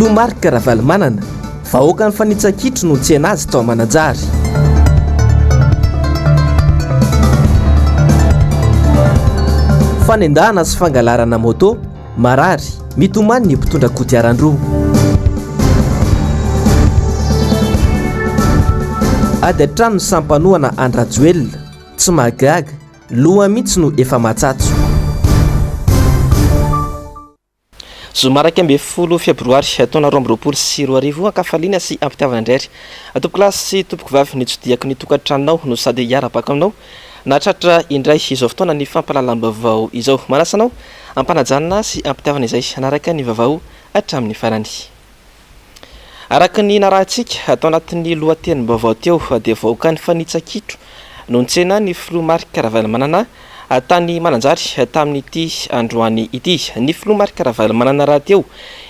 Filoha Marc Ravalomanana, vahoaka nifanitsa-kitro no nitsena azy tao Mananjary. Fanendahana sy fangalarana moto, marary, mitomany ny mpitondra kodiaran-droa. Ady an-trano ny samy mpanohana an-dRajoelina, tsy mahagaga, loha mihitsy no efa matsatso. Zoma 11 febroary taona 2022 Ankafaliana sy ampitiavana indray ry tompokolahy sy tompokovavy nitsidihako ny tokantranonao no sady hiara-bako aminao nahatratra indray izao fotoana ny fampahalalam-baovao izao. Manasa anao am-panajanana sy am-pitiavana izay hanaraka ny vaovao hatramin'ny farany. Araka ny narahintsika tao anatin'ny lohatenim-baovao teo dia vahoaka nifanitsa-kitro no nitsena ny filoha Marc Ravalomanana tany Mananjary tamin'ity androany ity. Ny filoha Marc Ravalomanana rahateo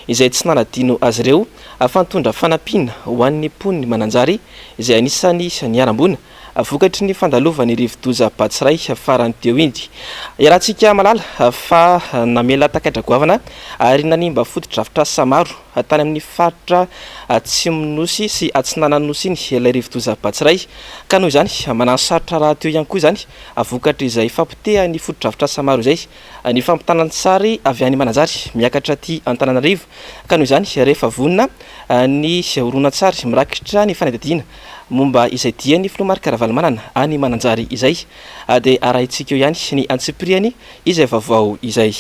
izay tsy nanadino azy ireo fa nitondra fanampiana ho an'ny mponin'i Mananjary izay anisan'ny niharam-boina vokatry ny fandalovan'ny rivodoza Batsirai farany teo iny. Iarahantsika mahalala fa namela takaitra goavana ary nanimba fotodrafitrasa maro tany amin'ny faritra atsimon'ny Nosy sy atsinanan'ny Nosy iny ilay rivodoza Batsirai ka noho izany mananosarotra rahateo ihany koa izany vokatr'izay fahapotehan'ny fotodrafitrasa maro izay ny fampitana ny sary avy any Mananjary miakatra aty Antananarivo ka noho izany rehefa vonona ny horonantsary mirakitra ny fanadihadiana momba izay dian'ny filoha Marc Ravalomanana any Mananjary izay dia arahintsika eo ihany ny antsipiriany izay vaovao izay.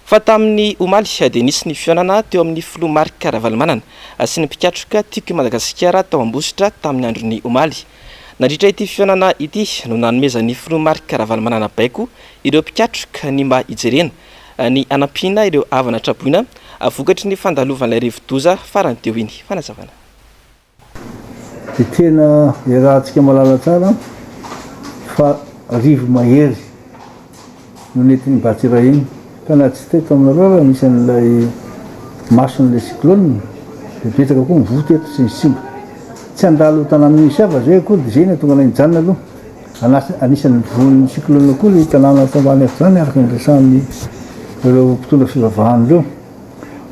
Fa tamin'ny omaly dia nisy ny fihaonana teo amin'ny filoha Marc Ravalomanana sy ny mpikatroka Tiako i Madagasikara tao Ambositra tamin'ny andron'ny omaly. Nandritra ity fihaonana ity no nanomezan'ny filoha Marc Ravalomanana baiko ireo mpikatroka ny mba hijerena ny hanampiana ireo havana traboina vokatry ny fandalovan'ilay rivodoza farany teo iny. Fanazavana. Dia tena iarahantsika mahalala tsara fa rivo-mahery no nentin'i Batsira iny. Ka na tsy teto aminareo ara nisy an'ilay mason'ilay cyclone dia betsaka koa ny voa teto sy ny simba. Tsy handalo tanàna misy hafa zay akory dia zay nahatonga anay nijanona aloha. Anisan'ny voan'ny cyclone koa ilay tanàna ato ambany ato izany araka ny resahan'ny ireo mpitondra fivavahana ireo.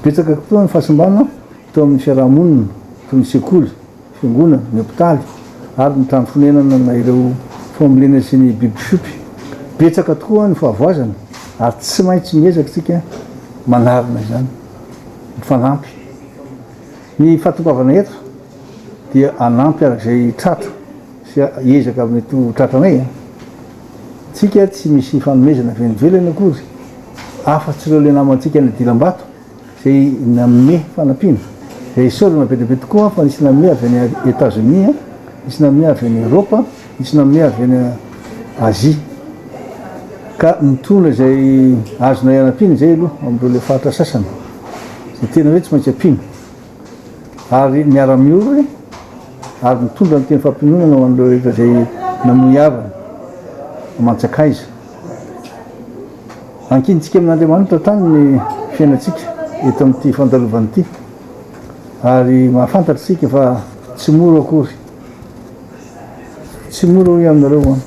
Betsaka koa ny fahasimbana teo amin'ny fiaraha-monina, toy ny sekoly, fiangonana, ny hopitaly ary ny trano fonenana na ireo fambolena sy ny biby fiompy. Betsaka tokoa ny fahavoazana ary tsy maintsy miezaka isika manarina izany, mifanampy. Ny fahatongavana eto dia hanampy araka izay tratra sy ezaka mety ho tratranay. Tsika tsy misy fanomezana avy any ivelany akory afa-tsy ireo ilay namantsika any Dilambato. Izay nanome fanampiana. Izay isaorana be dia be tokoa fa nisy nanome avy any Etazonia, nisy nanome avy any Eoropa, nisy nanome avy any Azia. Ka mitondra izay azonay anampiana izay aloha amin'ireo ilay faritra sasany. Izay tena hoe tsy maintsy ampiana. Ary miara-miory ary mitondra ny teny fampiononana ho an'ireo rehetra izay namoy havana aman-tsakaiza. Ankinintsika amin'Andriamanitra hatrany ny fiainantsika eto amin'ity fandalovana ity, ary mahafantatra isika fa tsy mora akory. Tsy mora hoy aminareo an,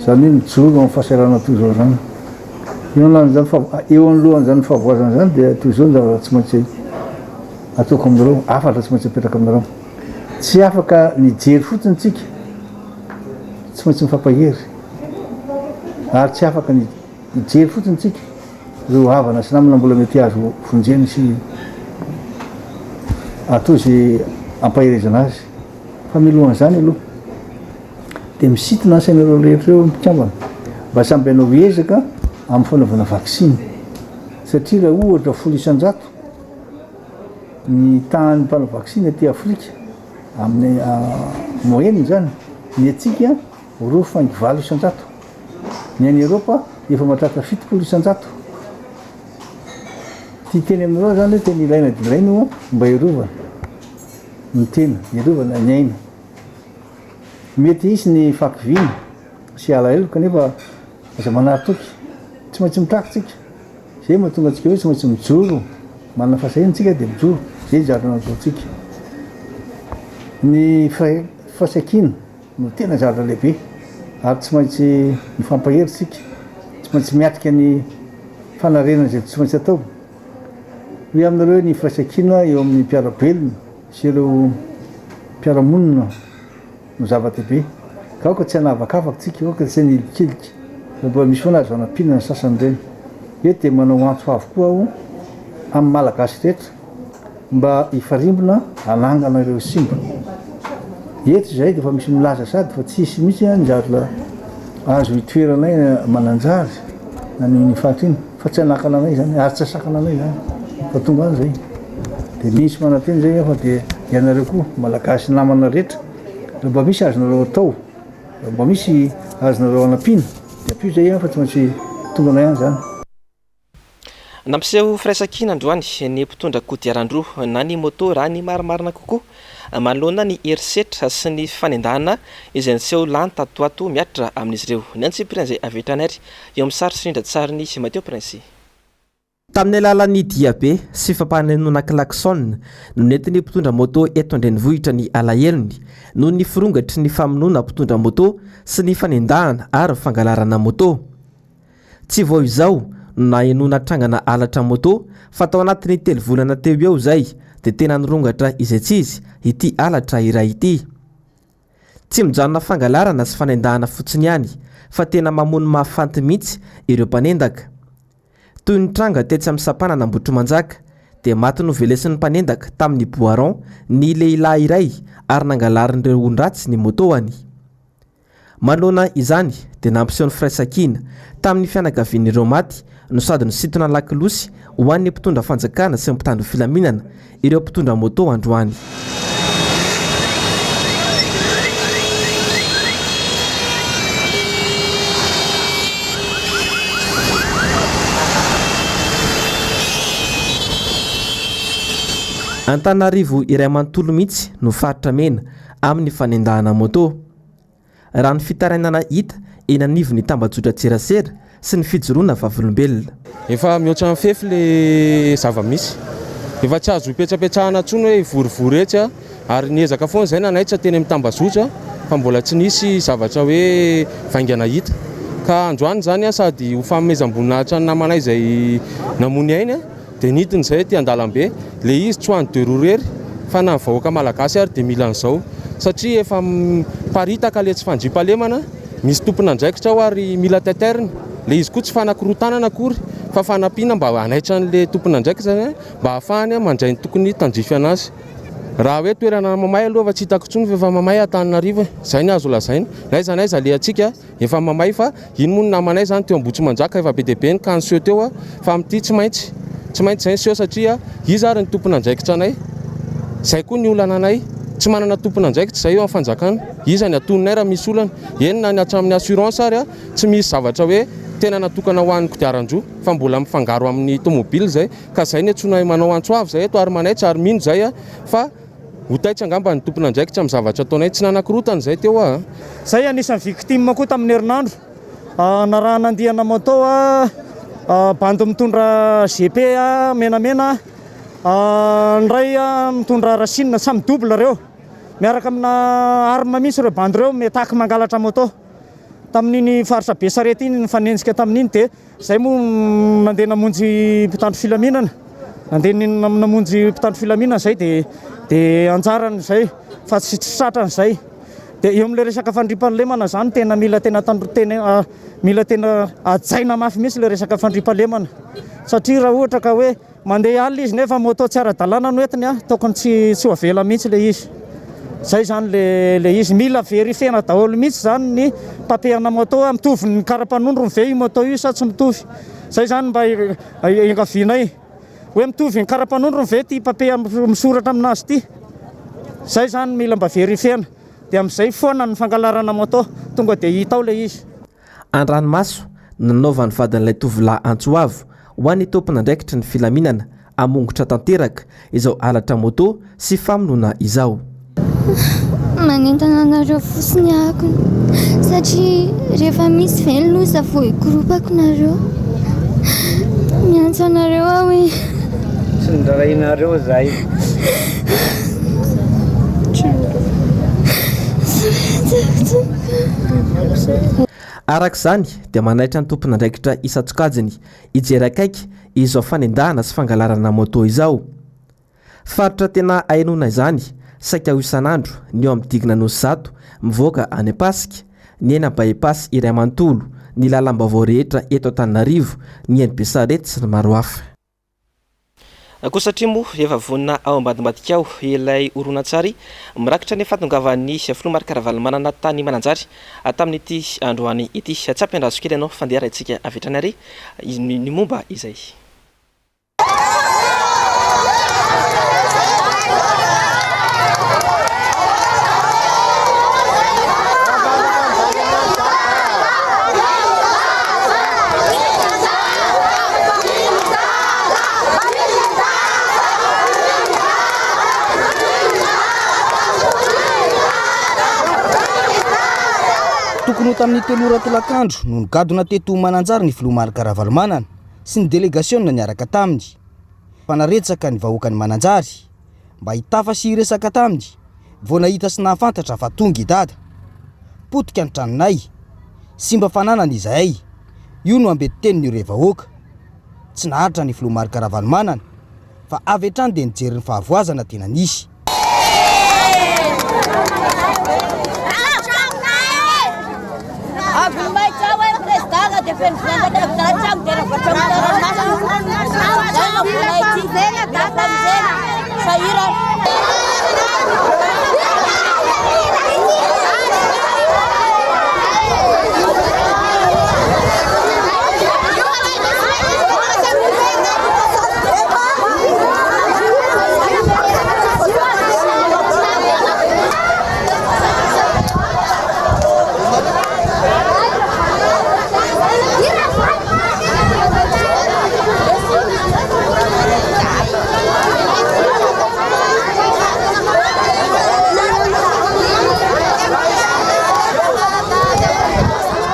izany hoe mijoro amin'ny fahasahiranana toy izao izany. Eo anoloan'izany fa- eo anoloan'izany fahavoazana izany dia toy izao ny zavatra tsy maintsy ataoko aminareo, hafatra tsy maintsy apetraka aminareo. Tsy afaka nijery fotsiny isika, tsy maintsy mifampahery, ary tsy afaka ny Hijery fotsiny tsika ireo havana sy namana mbola mety azo vonjena sy atao izay ampaherezana azy. Fa mialohan'izany aloha dia misintona ny sainareo rehetra ireo mpikambana mba samby hanao ezaka amin'ny fanaovana vaksiny satria raha ohatra 10% ny tahan'ny mpanao vaksiny aty Afrika amin'ny moyenne izany, ny antsika roa faingo valo isan-jato. Ny any Eropa efa mahatratra 70%. Ity teny aminareo zany hoe tena ilaina dia ilaina io mba hiarovana ny tena, hiarovana ny aina. Mety hisy ny fahakiviana sy alahelo kanefa aza manary toky. Tsy maintsy mitraka tsika. Izay mahatonga antsika hoe tsy maintsy mijoro, manana fahasahiana tsika dia mijoro. Izay ny zavatra nataontsika. Ny firaisankina. no tena zavatra lehibe ary tsy maintsy mifampahery isika, tsy maintsy miatrika ny fanarenana izay tsy maintsy atao. Hoy aminareo hoe ny firaisankina eo amin'ny mpiara-belona sy ireo mpiara-monina no zava-dehibe. Ka aoka tsy hanavakavaka tsika, aoka tsy hanilikilika fa mbola misy foana azo hanampiana ny sasany ireny. Eto dia manao antso avo koa aho amin'ny Malagasy rehetra mba hifarimbona hanangana ireo simba. Eto izahay dia efa misy milaza sady fa tsy hisy mihitsy ny zavatra azo itoeranay Mananjary na ny iny faritra iny fa tsy hanakana anay izany ary tsy hahasakana anay izany fa tonga any izay. Dia misy manantena izay aho fa dia ianareo koa Malagasy namana rehetra raha mba misy azonareo atao, raha mba misy azonareo anampiana dia ampio izay fa tsy maintsy tonga anay any izany. Nampiseho firaisankina androany ny mpitondra kodiaran-droa na ny moto raha ny marimarina kokoa manoloana ny herisetra sy ny fanendahana izay niseho lany tato ho ato mihatra amin'izy ireo. Ny antsipiriany izay avy hatrany ary eo amin'ny sary sy rindran-tsarin'i Mathieu Prince. Tamin'ny alalan'ny diabe sy fampanenoana klaxon no nentin'ny mpitondra moto eto an-drenivohitra ny alahelony noho ny firongatry ny famonoana mpitondra moto sy ny fanendahana ary fangalarana moto. Tsy vao izao no nahenoana trangana halatra moto fa tao anatin'ny telo volana teo eo izay dia tena nirongatra izaitsizy ity halatra iray ity. Tsy mijanona fangalarana sy fanendahana fotsiny ihany fa tena mamono mahafanty mihitsy ireo mpanendaka. Toy ny tranga tetsy amin'ny sampanana Ambohitrimanjaka dia maty novelesin'ny mpanendaka tamin'ny bois rond ny lehilahy iray ary nangalarin'ireo olon-dratsy ny moto-any. Manoloana izany dia nampiseho ny firaisankina tamin'ny fianakavian'ireo maty no sady nisintona lakolosy ho an'ny mpitondra fanjakana sy ny mpitandro filaminana ireo mpitondra moto androany. Antananarivo iray manontolo mihitsy no faritra mena amin'ny fanendahana moto. Raha ny fitarainana hita eny anivon'ny tambajotran-tserasera sy ny fijoroana vavolombelona. Efa mihoatra ny fefy le zava-misy. Efa tsy azo ipetrapetrahana intsony hoe hivorivory etsy ary niezaka foana izay nanaitra teny amin'ny tambazotra fa mbola tsy nisy zavatra hoe vaingana hita. Ka androany izany sady ho fanomezam-boninahitra ny namanay izay namoy ny ainy Dia nidina izay aty an-dalambe. Ilay izy tsy ho an'ny deux roues irery fa na ny vahoaka malagasy ary dia mila an'izao. Satria efa miparitaka ilay tsy fandriampahalemana, misy tompon'andraikitra ao ary mila taitairina. Ilay izy koa tsy fanakorontanana akory fa fanampiana mba hanaitra an'ilay tompon'andraikitra izany mba hahafahany mandray ny tokony tandrify an'azy. Raha hoe toerana mamay aloha efa tsy hitako intsony fa efa mamay Antananarivo e. Izay no azo lazaina. Na aiza na aiza alehantsika. Efa mamay fa iny moa ny namanay zany teo Ambohitrimanjaka efa be dia be ny cas niseho teo fa amin'ity tsy maintsy tsy maintsy izay niseho satria iza ary ny tompon'andraikitra anay? Izay koa ny olana anay, tsy manana tompon'andraikitra izay eo amin'ny fanjakana, iza ny atoninay raha misy olana? Eny na ny hatramin'ny assurance ary tsy misy zavatra hoe tena natokana ho an'ny kodiaran-droa fa mbola mifangaro amin'ny tomobile izay ka izay ny antsoinay manao antso avo izay eto ary manaitra ary mino izay fa Ho taitra angamba ny tompon'andraikitra amin'ny zavatra ataonay. Tsy nanakorotana izay teo aho a. Zay anisan'ny victime koa tamin'ny herinandro narahana andiana moto bandy mitondra GP menamena ny iray mitondra racine samy double ireo miaraka amina arme mihitsy ireo bandy ireo miataky mangalatra moto tamin'iny faritra Besarety iny nifanenjika tamin'iny dia Zay moa nandeha namonjy mpitandro filaminana, nandeha namonjy mpitandro filaminana zay dia dia anjarany zay fa tsy tsy tratrany zay. Dia eo amin'ilay resaka fandriampahalemana zany tena mila tena tandro tena mila tena hajaina mafy mihitsy ilay resaka fandriampahalemana satria raha ohatra ka hoe Mandeha alina izy nefa moto tsy ara-dalàna no entiny a, tokony tsy tsy ho avela mihitsy le izy. Zay zany le le izy. Mila verifiena daholo mihitsy zany ny papier ana moto hoe mitovy ny kara-panondrony ve io moto io sa tsy mitovy. Zay zany mba iangavianay hoe mitovy ny kara-panondrony ve ity papier misoratra aminazy ity. Zay zany mila mba verifiena. Dia amin'izay foana ny fangalarana moto, tonga dia hita ao le izy. An-dranomaso no nanaovan'ny vadin'ilay tovolahy antso avo ho an'ny tompon'andraikitry ny filaminana hamongotra tanteraka izao halatra moto sy famonoana izao. Manentana anareo fotsiny akony satria rehefa misy ve ny loza vao hikoropako nareo. Miantso anareo aho e. Tsy nirarahinareo zahay. Araka izany dia manaitra ny tompon'andraikitra isan-tsokajiny hijery akaiky izao fanendahana sy fangalarana moto izao. Faritra tena ahenoana izany saika ho isan'andro ny eo amin'ny digin'Anosizato mivoaka any Ampasika, ny eny By-pass iray manontolo, ny lalam-baovao rehetra eto Antananarivo, ny eny Besarety sy ny maro hafa. Koa satria moa efa vonona ao ambadimbadika ao ilay horonantsary mirakitra ny fahatongavan'ny Filoha Marc Ravalomanana tany Mananjary tamin'ity androany ity. Tsy ampiandraso kely ianao fa ndeha arahintsika avy hatrany ary ny momba izay. Tokony ho tamin'ny telo ora tolakandro no nigadona teto Mananjary ny filoha Marc Ravalomanana sy ny delegasiona niaraka taminy. Mpanaretsaka ny vahoakan'i Mananjary mba hitafa sy hiresaka taminy vao nahita sy nahafantatra fa tonga i Dada. Potika ny tranonay. Simba fananana izahay. Io no ambetitenin'ireo vahoaka. Tsy naharitra ny filoha Marc Ravalomanana fa avy hatrany dia nijery ny fahavoazana tena nisy.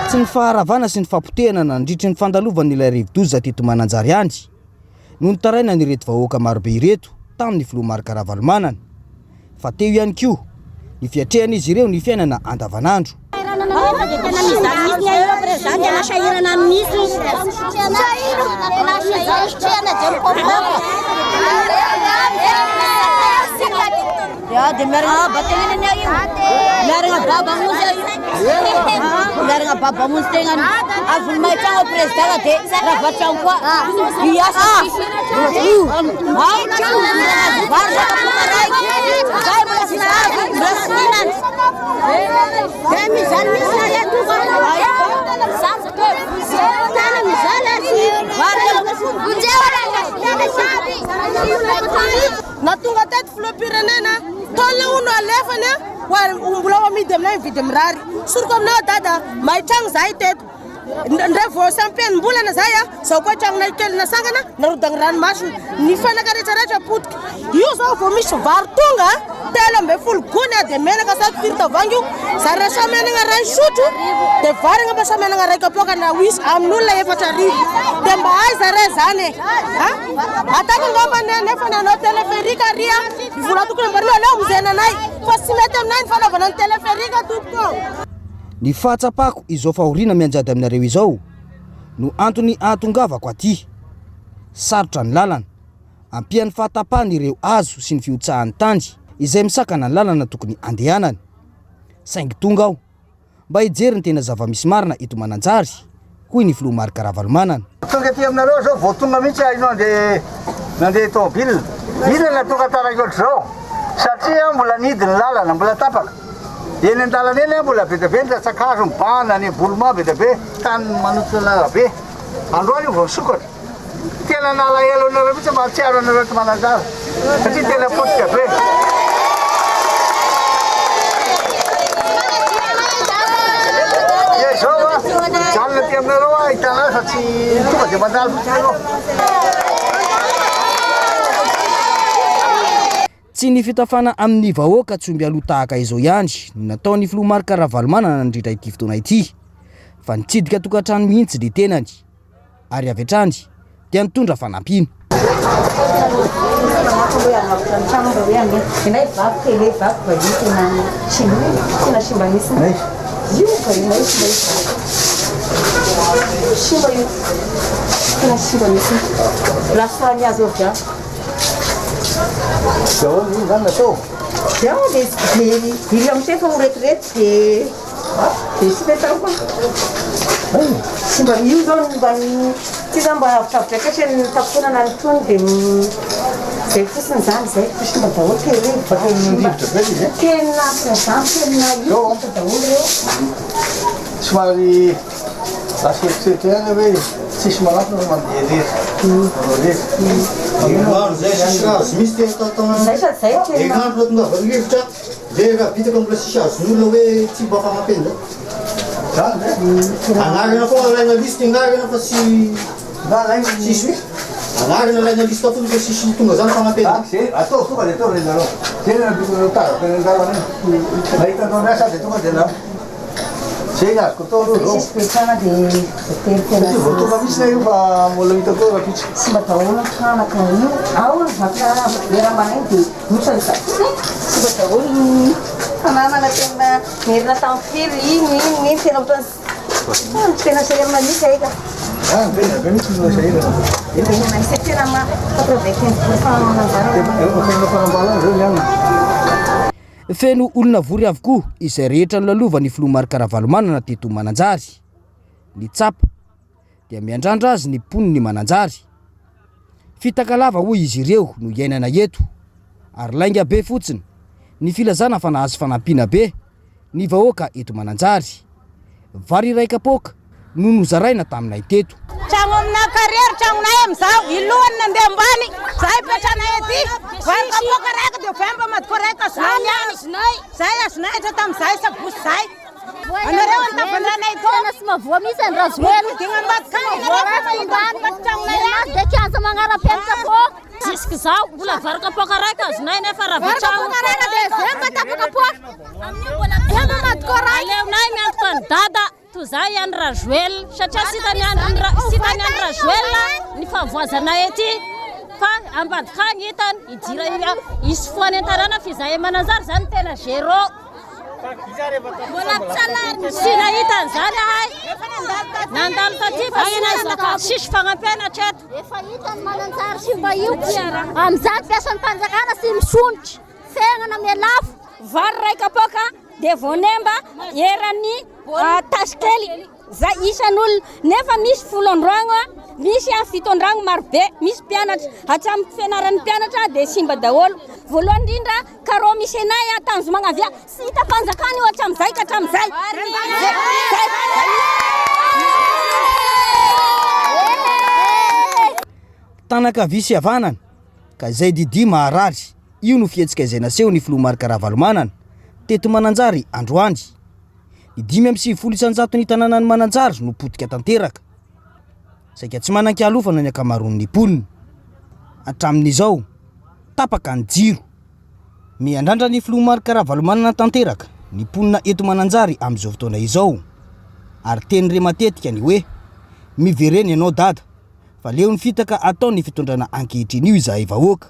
Tsy ny faharavana sy ny fapotehana nandritry ny fandalovan'ilay rivodoza teto Mananjary ihany no nitarainan'ireto vahoaka marobe ireto tamin'ny filoha Marc Ravalomanana fa teo ihany koa ny fiatrehan'izy ireo ny fiainana andavanandro. Na tonga teto filoham-pirenena, tôle hono alefany ho mbola ho amidy aminay mividy mirary. Soriko aminao dada, may tragno zahay teto. Ndre vao sampy enim-bolana zahay a, zao koa tragnonay kely nasangana, narodagny ranomasina. Ny fanaka rehetra rehetra potika. Io zao vao misy vary tonga 13 gony a, dia menaka sady firy tavoahangy io, zara samy hanagna ray sotro, dia vary angamba samy hanagna ray kapoaka na huit amin'olona 4000. Dia mba aiza re zany e? A? Ataoko angamba nefa nanao téléphérique ary a, ny vola tokony amboarina aleo amonjena anay, fa tsy mety aminay ny fanaovana ny téléphérique tompoko. Ny fahatsapako izao fahoriana mianjady aminareo izao no antony ahatongavako aty. Sarotra ny lalana. Ampian'ny fahatapahan'ireo hazo sy ny fihotsahan'ny tany izay misakana ny lalana tokony handehanana. Saingy tonga aho mba hijery ny tena zava-misy marina eto Mananjary, hoy ny filoha Marc Ravalomanana. Tonga aty aminareo zao vao tonga mihitsy aho ino andeha nandeha tomobile. Inona no tonga taraiky ohatr'izao? Satria mbola nihidy ny lalana, mbola tapaka. Eny an-dalana eny mbola be dia be ny rantsan-kazo mibahana any Ambolomà be dia be, tany manontona arabe. Androany io vao nisokatra. Tena nalahelo anareo mihitsy mahatsiaro anareo eto Mananjara satria tena potika be. Dia izao a, mijanona aty aminareo aho ahitana azy fa tsy tonga dia mandalo fotsiny ianao. Tsy ny fitafana amin'ny vahoaka tsy omby aloha tahaka izao ihany no nataon'ny filoha Marc Ravalomanana nandritra ity fotoana ity fa nitsidika tokantrano mihitsy ny tenany. ary avy hatrany dia nitondra fanampiana. Simba io. Tena simba mihitsy. Lasa nihazo avy any. Dia ahoana iny zany natao? Dia ao dia dia iry amin'izay efa ho retirety dia dia simba tampoka. Simba io zao mba ty zany mba avotravotra kely ny taponana ny tony dia zay fotsiny zany zay fa simba daholo tena Fa tena nandrivotra be izy eh? Tena tsy zany tena io daholo ireo. Somary lasa eritreritra ihany hoe tsisy manampy fa mandeha irery. Manao irery. Maro zay sisy raha azo misy tena tantanana. Zay sady zay tena. Herinandro tonga avy rivotra de raha bitaka mbola sisy azon'olona hoe tsy mba fagnampiny zay. Zany ve? Anarana foana alaina liste anarana fa tsy tsisy hoe anarana alaina liste fotsiny fa tsisy tonga zany fagnampiny. Zay atao tonga de atao renareo. Zay no nampitondra tazako eny an-dalana iny. Nahita anao niasa de tonga de na. Zay ny azoko atao aloha zao. Tsisy fipetrahana dia voatery tena. Satria vao tonga mihitsy io fa mbola hita koa rahampitso. Simba daholo ny fanaka io. Ao ny zavatra miara-maraina dia otrany za fotsiny. Simba daholo ny fananana tena nerina tamin'ny firy iny iny iny tena otrany tena sahirana mihitsy ahy ka. Ah, be be mihitsy no sahirana. Tena misy tena ma 95% mananjara. Efa fanambarana zao ny anona. Feno olona vory avokoa izay rehetra nolalovan'ny filoha Marc Ravalomanana teto Mananjary. Ny tsapa dia miandrandra azy ny mponin'i Mananjary. Fitaka lava hoy izy ireo no iainana eto ary lainga be fotsiny ny filazana fa nahazo fanampiana be ny vahoaka eto Mananjary. Vary iray kapoaka no nozaraina taminay teto. Tragno aminà carrière tragnonay amizao, i lohany nandeha ambany, zahay mpetranay aty, vary kapoaka raika de vemba madiko raika azonay niany, zay azonay hatra tamizay sabotsy zay, anareo anitavandranay tô, Tena tsy mahavoa mihitsy any Rajoelina. Digna ambadika any nareo fa mahita vokatry tragnonay any. Dia kianja magnara-penitra fô. Jusque zao mbola vary kapoaka raika azonay nefa raha vao tragno. Vary kapoaka raika dia vemba tapakapoaka. Vemba madiko raika. Aleonay miantoka an'i Dada. Toy izay i Andry Rajoelina satria tsy hitan'i Andry tsy hitan'i Andry Rajoelina ny fahavoazanay ety fa ambadika agny hitany hidira hisofoany an-tanàna fa izahay Mananjary zany tena zéro. Tsy nahita an'izany ahay. Nandalo taty fa tsy nahita tsisy fagnampiana hatreto. Efa hita ny Mananjary simba io. Amin'izany mpiasan'ny fanjakana sy misondrotra. Fiainana mihalafo. Vary iray kapoaka dia voanemba eran'ny tasy kely zay isan'olona nefa misy folo androagno misy fito androagno marobe misy mpianatra hatramin'ny fianaran'ny mpianatra dia simba daholo voalohany indrindra carreau misy anay tanjomagna avia tsy hita fanjakana io hatramin'izay ka hatramin'izay Tanan-kavia sy havanana ka izay didia maharary. Io no fihetsika izay nasehon'ny filoha Marc Ravalomanana teto Mananjary androany. Ny 95 isan-jaton'ny tanànan'i Mananjary no potika tanteraka. Saika tsy manan-kialofana ny ankamaroan'ny mponina. Hatramin'izao, tapaka ny jiro. Miandrandra ny filoha Marc Ravalomanana tanteraka ny mponina eto Mananjary amin'izao fotoana izao. Ary teny re matetika ny hoe, miverena ianao dada, fa leo ny fitaka ataon'ny fitondrana ankehitriny io izahay vahoaka.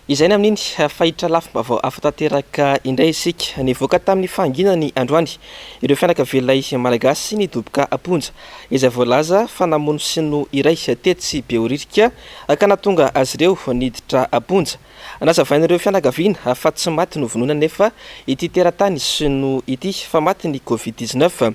Izay ny amin'iny fahitra lafim-baovao hafa tanteraka indray isika. Nivoaka tamin'ny fahanginany androany ireo fianakavian'ilay Malagasy nidoboka am-ponja izay voalaza fa namono sinoa iray tetsy Behoririka ka nahatonga azy ireo niditra am-ponja. Nazavain'ireo fianakaviana fa tsy maty novonoina anefa ity teratany sinoa ity fa matin'ny Covid 19.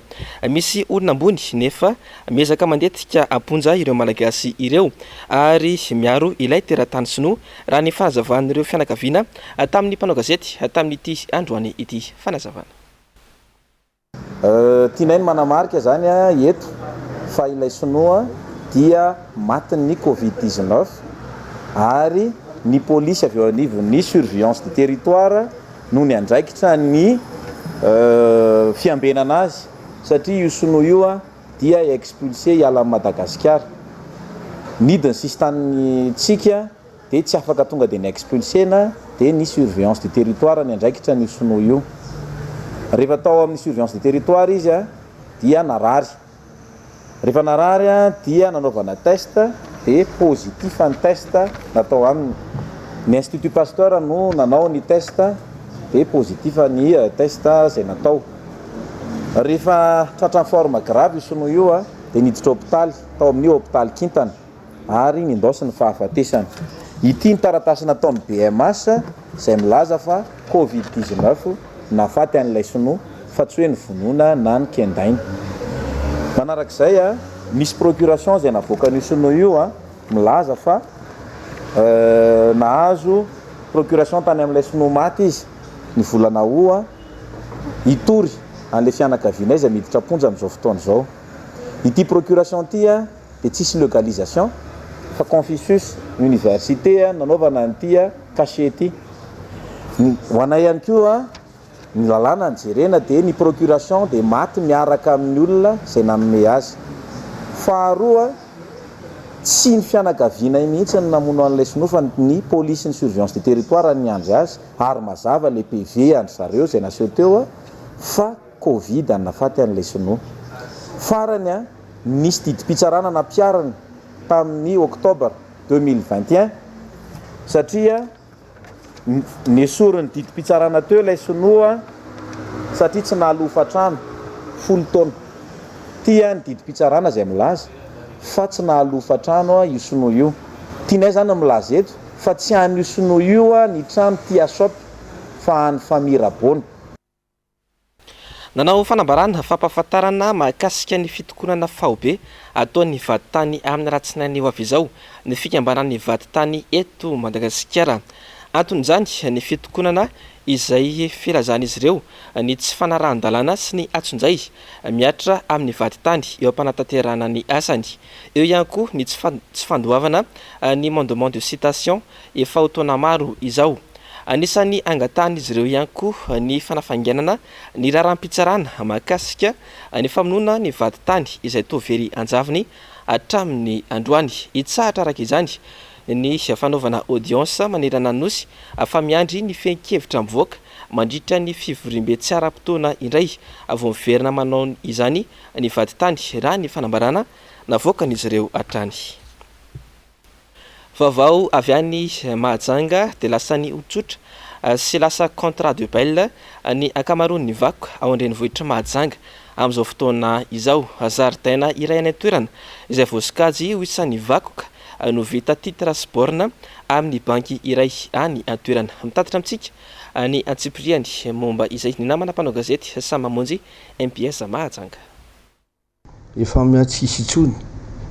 Misy olona ambony nefa Miezaka mandetika am-ponja ireo Malagasy ireo ary miaro ilay teratany sinoa, raha ny fanazavan'ireo fianakaviana tamin'ny mpanao gazety tamin'ity androany ity. Fanazavana. Tianay ny manamarika izany eto fa ilay sinoa dia matin'ny covid 19 ary ny polisy avy eo anivon'ny surveillance du territoire no niandraikitra ny fiambenana azy satria io sinoa io dia expulsé hiala an'i Madagasikara. Nidiny sisin-tanintsika dia tsy afaka tonga dia ni-expulser-na dia ny surveillance du territoire niandraikitra an'io sinoa io. Rehefa tao amin'ny surveillance du territoire izy dia narary. Rehefa narary dia nanaovana test dia positif ny test natao aminy. Ny Institut Pasteur no nanao ny test dia positif ny test izay natao. Rehefa tratran'ny forme grave io sinoa io dia niditra hopitaly tao amin'ny hopitaly Kintana ary nindaosiny ny fahafatesany. Ity ny taratasy nataon'ny BMH izay milaza fa Covid 19 nahafaty an'ilay sinoa fa tsy hoe novonoina na nokendaina. Manarak'izay, misy procuration izay navoakan'io sinoa io milaza fa nahazo procuration tany amin'ilay sinoa maty izy ny volana août hitory an'ilay fianakavianay izay miditra am-ponja amin'izao fotoana izao. Ity procuration ity dia tsisy legalisation fa Confucius Université nanaovana an'ity cachet ity. Ho anay ihany koa ny lalàna no jerena dia ny procuration dia maty miaraka amin'ny olona izay nanome azy. Faharoa, tsy ny fianakavianay mihitsy no namono an'ilay sinoa fa ny police ny surveillance du territoire no niandry azy ary mazava ilay PV an-dry zareo izay naseho teo fa Covid no nahafaty an'ilay sinoa. Farany, nisy didim-pitsarana nampiharina tamin'ny octobre 2021 satria Nesorin'ny didim-pitsarana teo ilay sinoa satria tsy nahaloa hofantrano, folo taona. Tia ny didim-pitsarana izay milaza fa tsy nahaloa hofantrano io sinoa io. Tianay izany ny milaza eto fa tsy an'io sinoa io ny trano Tia Shop fa an'ny famille Rabona. Nanao fanambarana fampahafantarana mahakasika ny fitokonana faobe ataon'ny vadintany amin'ny alatsinainy ho avy izao ny fikambanan'ny vadintany eto Madagasikara. Anton'izany ny fitokonana izay filazan'izy ireo ny tsy fanarahan-dalàna sy ny antsonjay mihatra amin'ny vadintany eo am-panatanterahana ny asany. Eo ihany koa ny tsy fandoavana ny mandement de citation efa ho taona maro izao. Anisan'ny angatahan'izy ireo ihany koa ny fanafainganana ny raharaham-pitsarana mahakasika ny famonoana ny vadintany izay toa very anjavony hatramin'ny androany. Hitsahatra araka izany ny fanaovana audience manerana ny Nosy fa miandry ny fehin-kevitra mivoaka mandritra ny fivoriambe tsy ara-potoana indray vao miverina manao izany ny vadintany, raha ny fanambarana navoakan'izy ireo hatrany. Vaovao avy any Mahajanga dia lasan'ny olon-tsotra sy lasa contrat de bail ny ankamaroan'ny vakoka ao an-drenivohitr'i Mahajanga amin'izao fotoana izao. Zaridaina iray any an-toerana izay voasokajy ho isan'ny vakoka no vita titre sy borne amin'ny banky iray any an-toerana. Mitatitra amintsika ny antsipiriany momba izay ny namana mpanao gazety Sam Mamonjy MPS Mahajanga. Efa miha-tsy hisy intsony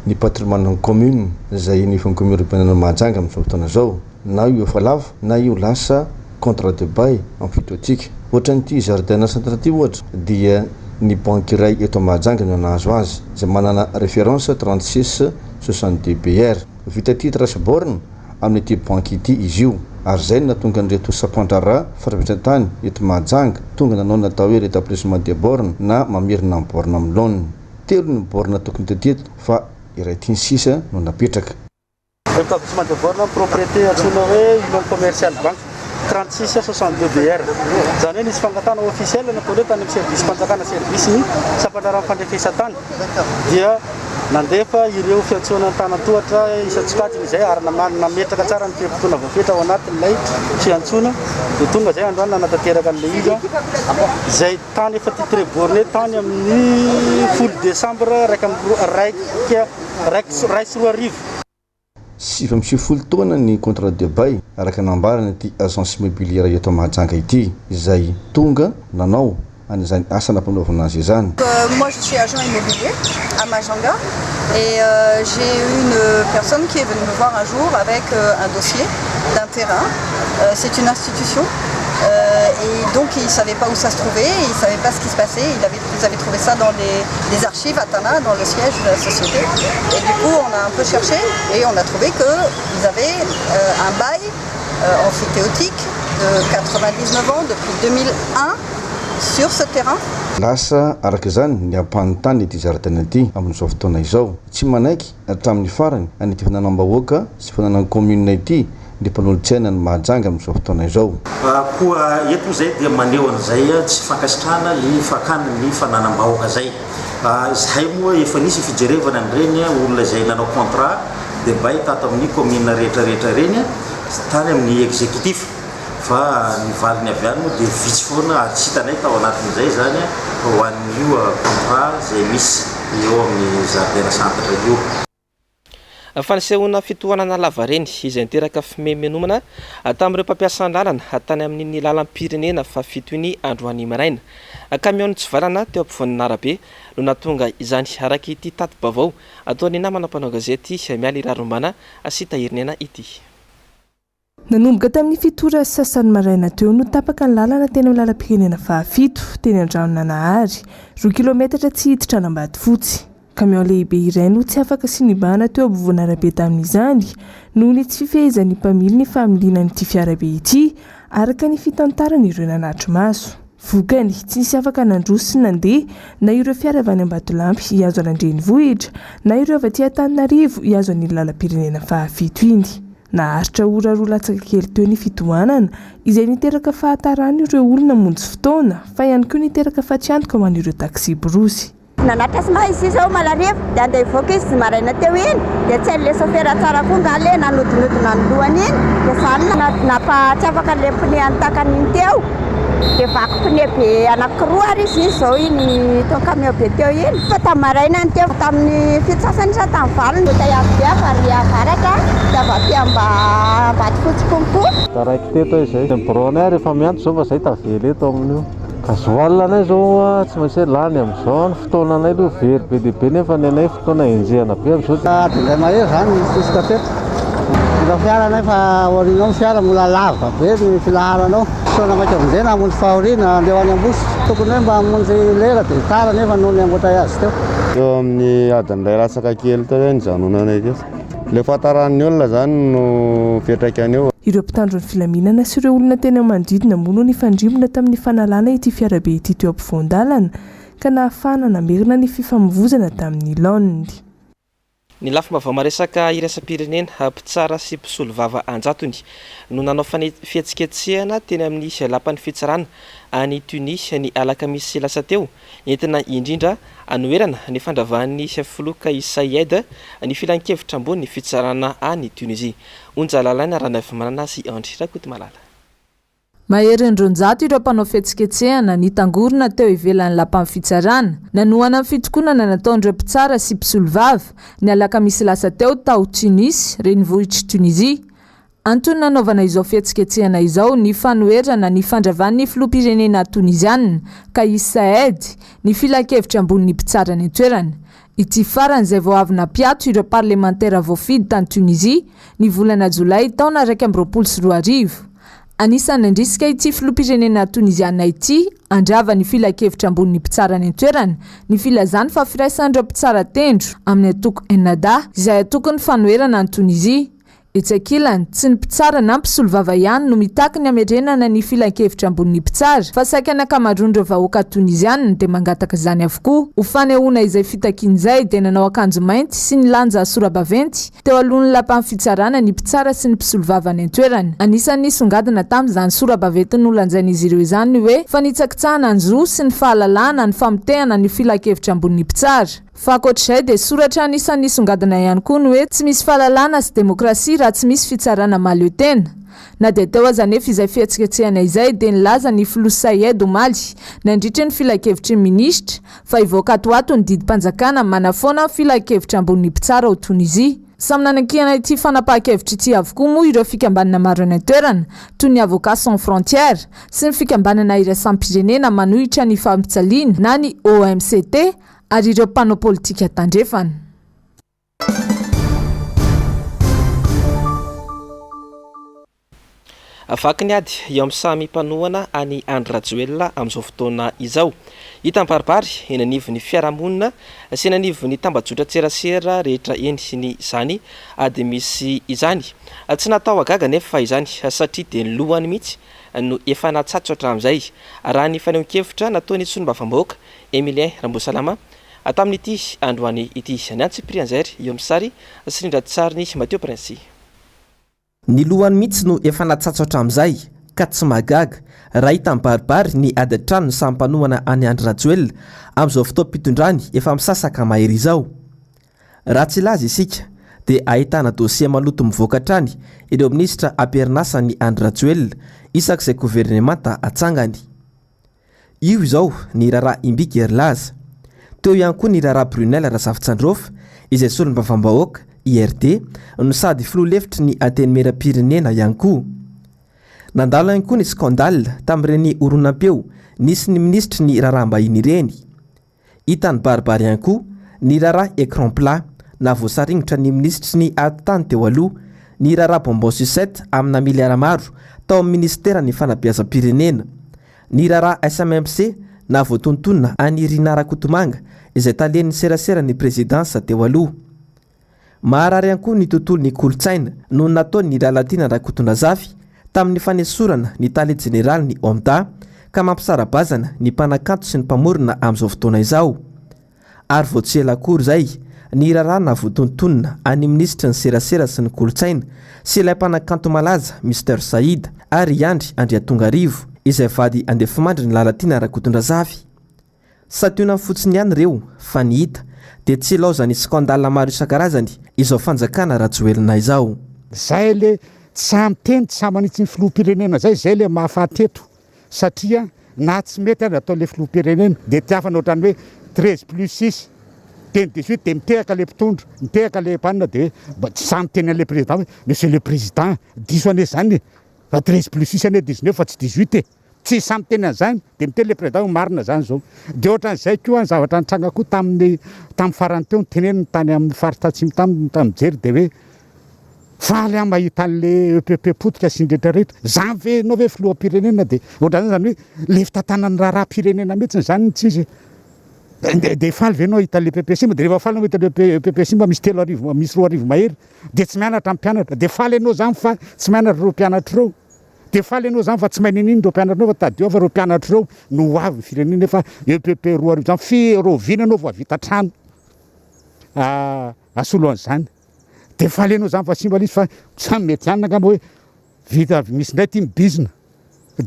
ny patrimoine-n'ny commune izay eny anivon'ny commune urbaine Mahajanga amin'izao fotoana izao, na io efa lava na io lasa contrat de bail emphytéotique. Ohatran'ity jardin centre ity ohatra dia ny banky iray eto Mahajanga no nahazo azy, izay manana référence 36 62 BR. Vita titre sy borne amin'ity banky ity izy io ary izay no nahatonga an'ireto sampandraharaha faraventsan-tany eto Mahajanga tonga nanao ny atao hoe rétablissement des bornes na mamerina ny borne amin'ny laoniny. Telo ny borne tokony ho teto fa iray ity ny sisa no napetraka. Rétablissement des bornes propriété antsoina hoe Union Commerciale Banque 36 62 BR. Izany hoe nisy fangatahana officiel nataondreo tany amin'ny service-mpanjakana service ny sampandraharahan'ny fandrefesan-tany dia Nandefa ireo fiantsoana an-tanan-tohatra isan-tsokajiny izay ary nametraka tsara ny fe-potoana voafetra ao anatin'ilay fiantsoana dia tonga izay androany nanatanteraka an'ilay izy izay tany efa titre borné tany amin'ny folo desambra 2021. 99 taona ny contrat de bail araka ny nambaran'ity agence immobilière eto Mahajanga ity izay tonga nanao an'izany asa nampanaovina azy izany. Moi je suis agent immobilier à Majunga et j'ai une personne qui est venue me voir un jour avec un dossier d'un terrain, c'est une institution et donc il savait pas où ça se trouvait, il savait pas ce qui se passait, il avait, ils avaient trouvé ça dans les, les archives à Tana, dans le siège de la société et du coup on a un peu cherché et on a trouvé qu'ils avaient un bail emphytéotique de 99 ans depuis 2001 sur ce terrain. Lasa araka izany ny ampahan'ny ity zaridaina ity amin'izao fotoana izao. Tsy manaiky hatramin'ny farany an'ity fananam-bahoaka sy fananan'ny kaominina ity ny mpanolotsaina ny Mahajanga amin'izao fotoana izao. Koa eto moa izay dia maneho an'izay tsy fankasitrahana ny fakana ny fananam-bahoaka izay. Izahay moa efa nisy fijerevana an'ireny olona izay nanao contrat de bail tato amin'ny commune rehetra rehetra ireny tany amin'ny executif fa ny valiny avy any moa dia vitsy foana ary tsy hitanay tao anatin'izay izany ho an'io contrat izay misy eo amin'ny zaridaina santatra io. Fanisehoana fitohanana lavareny izay niteraka fimemenomana tamin'ireo mpampiasa lalana tany amin'iny lalam-pirenena fahafito iny androany maraina. Kamiao nitsivalana teo ampovoan'arabe no nahatonga izany, araka ity tati-baovao ataon'ny namana mpanao gazety Mialy Raharombana sy Tahiriniaina ity. Nanomboka tamin'ny fito ora sy sasany maraina teo no tapaka ny lalana teny amin'ny lalam-pirenena fahafito, teny Andranonanahary, roa kilaometatra tsy hiditra an'Ambatofotsy. Camion lehibe iray no tsy afaka sy nibahana teo ampovoan'arabe tamin'izany, noho ny tsy fifehezan'ny mpamily ny familiana an'ity fiarabe ity, araka ny fitantaran'ireo nanatri-maso. Vokany, tsy nisy afaka nandroso sy nandeha na ireo fiara avy any Ambatolampy hihazo an'Andrenivohitra na ireo avy aty Antananarivo hihazo an'iny lalam-pirenena fahafito iny. Naharitra ora roa latsaka kely teo ny fitohanana, izay niteraka fahataran'ireo olona namonjy fotoana, fa ihany koa niteraka fatiantoka ho an'ireo taksiborosy. Nanatitra sima izy izao omaly hariva dia andeha hivoaka izy maraina teo iny dia tsy hain'ilay sôfera tsara koa angaha ilay nanodinodina ny lohany iny dia izany no nampa tsy afaka an'ilay pneu an'ny iny teo dia vaky pneu be anankiroa ary izy iny izao iny tao camion be teo iny fa tamin'ny maraina ny teo tamin'ny fito sasany sa tamin'ny valo no embouteillage be avy ary avaratra dia avy aty Ambatofotsy konko. Taraiky teto aho izay. Ny birao-nay ary efa miantso izao fa izay tavela eto amin'io. Gasoil anay zao a, tsy maintsy hoe lany amin'izao, ny fotoana anay aloha very be dia be nefa ny anay fotoana enjehana be amin'izao dia. Adiny iray mahery izany ny tosika teto. Mila fiara anay fa aoriana ao ny fiara mbola lava be ny filaharana ao. Fotoana maika vonjena hamonjy fahoriana handeha ho any Ambositra. Tokony hoe mba hamonjy lera dia tara nefa noho ny embouteillage teo. Teo amin'ny adiny iray latsaka kely teo izay nijanonanay teto. Ilay fahataran'ny olona izany no fiantraikany eo. Ireo mpitandro ny filaminana sy ireo olona teny amin'ny manodidina moa no nifandrimbona tamin'ny fanalana ity fiarabe ity teo ampovoan-dalana ka nahafahana namerina ny fifamoivozana tamin'ny laoniny. Ny lafim-baovao maresaka iraisam-pirenena, mpitsara sy mpisolovava an-jatony no nanao fihetsiketsehana teny amin'ny lapan'ny fitsarana any Tunis ny alakamisy lasa teo, entina indrindra hanoherana ny fandravan'ny filoha Kais Saied ny filankevitra ambony ny fitsarana any Tunisie. Onja Lalaina Ranaivomanana sy Andry Rakotomalala. Maherin'ny 200 ireo mpanao fihetsiketsehana nitangorona teo ivelan'ny lapan'ny fitsarana, nanohana ny fitokonana nataon'ireo mpitsara sy mpisolovava, ny alakamisy lasa teo tao Tunis, renivohitr'i Tunisie. Antony nanaovana izao fihetsiketsehana izao ny fanoherana ny fandravan'ny filoham-pirenena Toniziana, Kais Saied, ny filankevitra ambonin'ny mpitsara any an-toerana. Ity farany izay vao avy nampiato ireo parlemantera voafidy tany Tunisie ny volana jolay taona 2021. Anisan'ny nandrisika ity filoham-pirenena Toniziana ity handrava ny filankevitra ambonin'ny mpitsara any an-toerana ny filazany fa firaisan'ireo mpitsara tendro amin'ny antoko Ennahda izay antokon'ny fanoherana any Tunisie. Etsy ankilany, tsy ny mpitsara na mpisolovava ihany no mitaky ny hamerenana ny filankevitra ambonin'ny mpitsara, fa saika ny ankamaroan'ireo vahoaka Toniziana dia mangataka izany avokoa. Ho fanehoana izay fitakiana izay dia nanao akanjo mainty sy nilanja sora-baventy teo alohan'ny lapan'ny fitsarana ny mpitsara sy ny mpisolovava any an-toerana. Anisan'ny nisongadina tamin'izany sora-baventy nolanjain'izy ireo izany ny hoe fanitsakitsahana ny zo sy ny fahalalahana ny famotehana ny filankevitra ambonin'ny mpitsara. Fa ankoatr'izay dia soratra anisan'ny nisongadina ihany koa ny hoe tsy misy fahalalahana sy demokrasia raha tsy misy fitsarana mahaleo tena. Na dia teo aza anefa izay fihetsiketsehana izay dia nilaza ny filoha Saied omaly nandritra ny filankevitry ny minisitra fa hivoaka ato ho ato ny didim-panjakana manafoana ny filankevitra ambonin'ny mpitsara ao Tonizia. Samy nanakiana ity fanapahan-kevitra ity avokoa moa ireo fikambanana maro any an-toerana toy ny Avocats sans frontières sy ny fikambanana iraisam-pirenena manohitra ny fampijaliana na ny OMCT ary ireo mpanao politika tandrefana. Vaky ny ady eo amin'ny samy mpanohana an'i Andry Rajoelina amin'izao fotoana izao. Hita mibaribary eny anivon'ny fiarahamonina sy eny anivon'ny tambajotran-tserasera rehetra eny ny izany ady misy izany. Tsy natao hahagaga anefa izany satria dia ny lohany mihitsy no efa natsatso hatramin'izay, raha ny fanehoan-kevitra nataon'ny solombavambahoaka Emilien Rambosalama, tamin'ity androany ity. Ny antsipirian'izay eo amin'ny sary sy rindran-tsarin'i Mathieu Princy. Ny lohany mihitsy no efa natsatso hatramin'izay ka tsy mahagaga raha hita mibaribary ny ady an-tranon'ny samy mpanohana an'i Andry Rajoelina amin'izao fotoam-pitondrany efa misasaka mahery izao. Raha tsy hilaza isika dia ahitana dosie maloto mivoaka hatrany ireo minisitra am-perinasan'i Andry Rajoelina isak'izay governemanta atsangany. Io izao ny raharaha Imbiky Herilaza. Teo ihany koa ny raharaha Brunelle Razafitsandrofy izay solombavambahoaka, IRD, no sady filoha lefitry ny Antenimierampirenena ihany koa. Nandalo ihany koa ny scandale tamin'ireny horonam-peo nisy ny minisitry ny raharaham-bahiny ireny. Hita nibaribary ihany koa ny raharaha écran plat nahavoasaringotra ny minisitry ny atitany teo aloha, ny raharaha bonbon sucette amina miliara maro tao amin'ny minisiteran'ny fanabeazam-pirenena, ny raharaha SMMC nahavoatontonona an'i Rinah Rakotomanga izay talen'ny seraseran'ny prezidansa teo aloha. Maharary ihany koa ny tontolon'ny kolontsaina noho ny nataon'i Lalatiana Rakotondrazafy tamin'ny fanesorana ny tale jeneralin'ny OMDA ka mampisara-bazana ny mpanakanto sy ny mpamorona amin'izao fotoana izao. Ary vao tsy ela akory izay ny raharaha nahavoatontonona an'ny minisitry ny serasera sy ny kolontsaina sy ilay mpanakanto malaza Mister Saïd ary i Andry Andriatongarivo izay vady andefimandrin'i Lalatiana Rakotondrazafy. Santionany fotsiny ihany ireo fa ny hita dia tsy ilaozan'ny scandale maro isan-karazany izao fanjakana Rajoelina izao. Zay le tsy sahy miteny tsy sahy manitsy ny filoham-pirenena zay, zay le mahafaty eto satria na tsy mety aza atao le filoham-pirenena de tiafana ohatran'ny hoe 13 plus 6 de ny 18 de mitehaka le mpitondra, mitehaka le mpanina de hoe mba tsy sahy miteny an'le président hoe monsieur le président diso anie zany e, fa 13 plus 6 anie 19 fa tsy 18 e. Tsy sahy miteny an'izany, dia miteny ilay président hoe marina izany izao. Dia ohatran'izay koa ny zavatra nitranga koa tamin'ny tamin'ny farany teo, noteneniny tany amin'ny faritra atsimo tany, tany mijery dia hoe faly aho mahita an'ilay EPP potika sy ny rehetra rehetra. Izany ve ianao ve filoham-pirenena dia ohatran'izany izany hoe ilay fitantanana ny raharaham-pirenena mihitsy izany no tsy izy e. Dia dia faly ve ianao hahita an'ilay EPP simba? Dia rehefa faly ianao mahita an'ilay EPP simba misy 3000 misy 2000 mahery dia tsy mianatra ny mpianatra. Dia faly ianao izany fa tsy mianatra ireo mpianatra ireo. Dia faly ianao izany fa tsy mahay niniana ireo mpianatrinao fa tadidio fa ireo mpianatra ireo no ho avy ny firenena nefa EPP 2000 izany fi rahoviana ianao vao hahavita trano hasolo an'izany. Dia faly ianao izany fa simba ilay izy fa samy mety ihany angamba hoe vita misy indray ity mibizina